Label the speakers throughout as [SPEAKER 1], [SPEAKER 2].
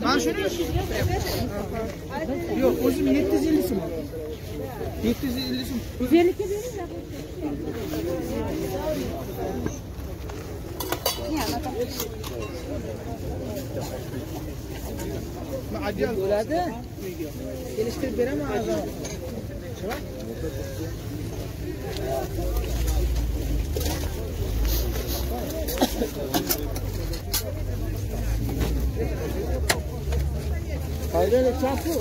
[SPEAKER 1] Mana shuni? Yo'q, o'zim 750 so'm. 750 so'm.
[SPEAKER 2] 150 ga beringlar.
[SPEAKER 1] Bo'ladi. Kelishtirib beraman arzon. Hayır, çapı.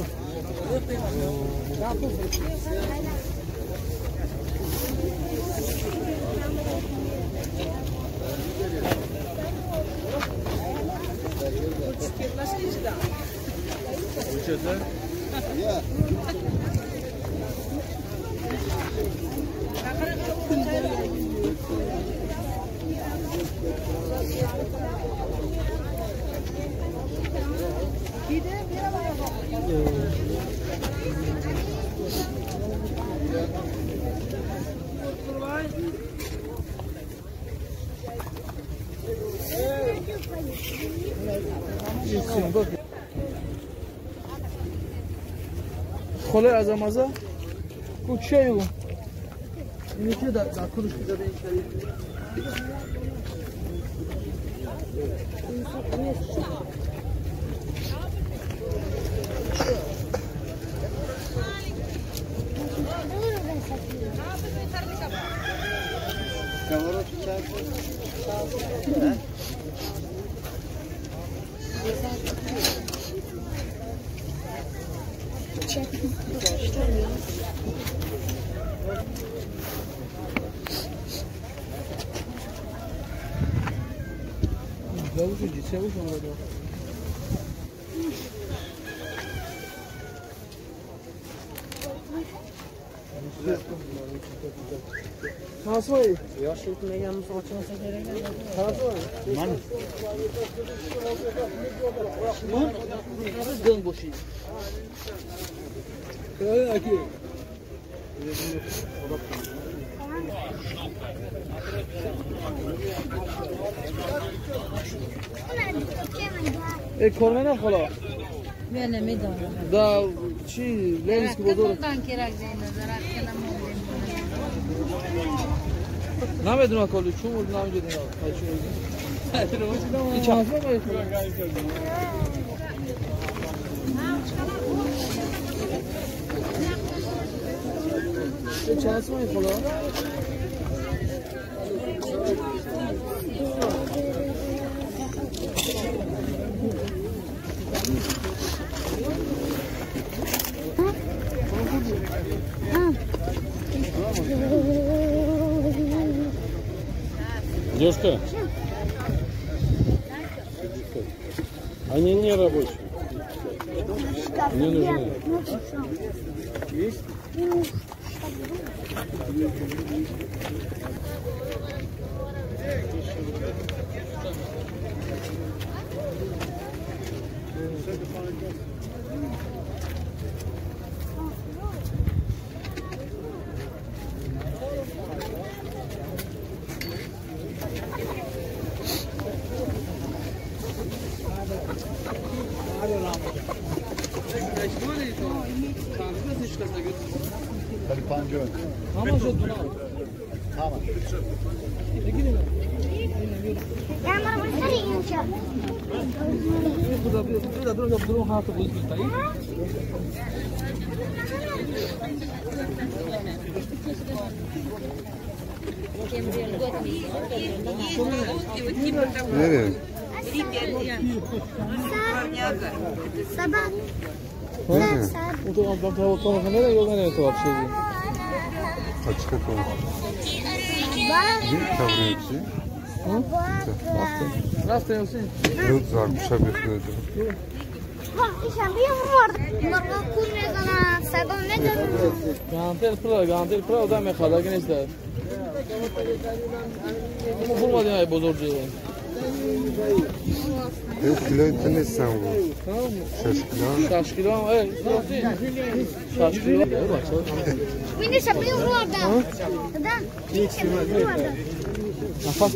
[SPEAKER 1] Çapı.
[SPEAKER 3] خله از مازه کوچه یو
[SPEAKER 1] اینی که در کلش می‌ذاره این کاری.
[SPEAKER 3] Nasıl?
[SPEAKER 4] Yosh yetmaganmiz, ochmasa kerak.
[SPEAKER 3] Mana. Nasıl dön boşu? ای کرمه خلا.
[SPEAKER 2] من نمیدونم.
[SPEAKER 3] دا چی لنز که بودور. نمیدونم کلی چون بود نمیدونم. این چند باید چند سومی خلا؟
[SPEAKER 5] Девушка, они не рабочие. Не нужны.
[SPEAKER 3] Есть?
[SPEAKER 5] Nereye?
[SPEAKER 6] Нафас.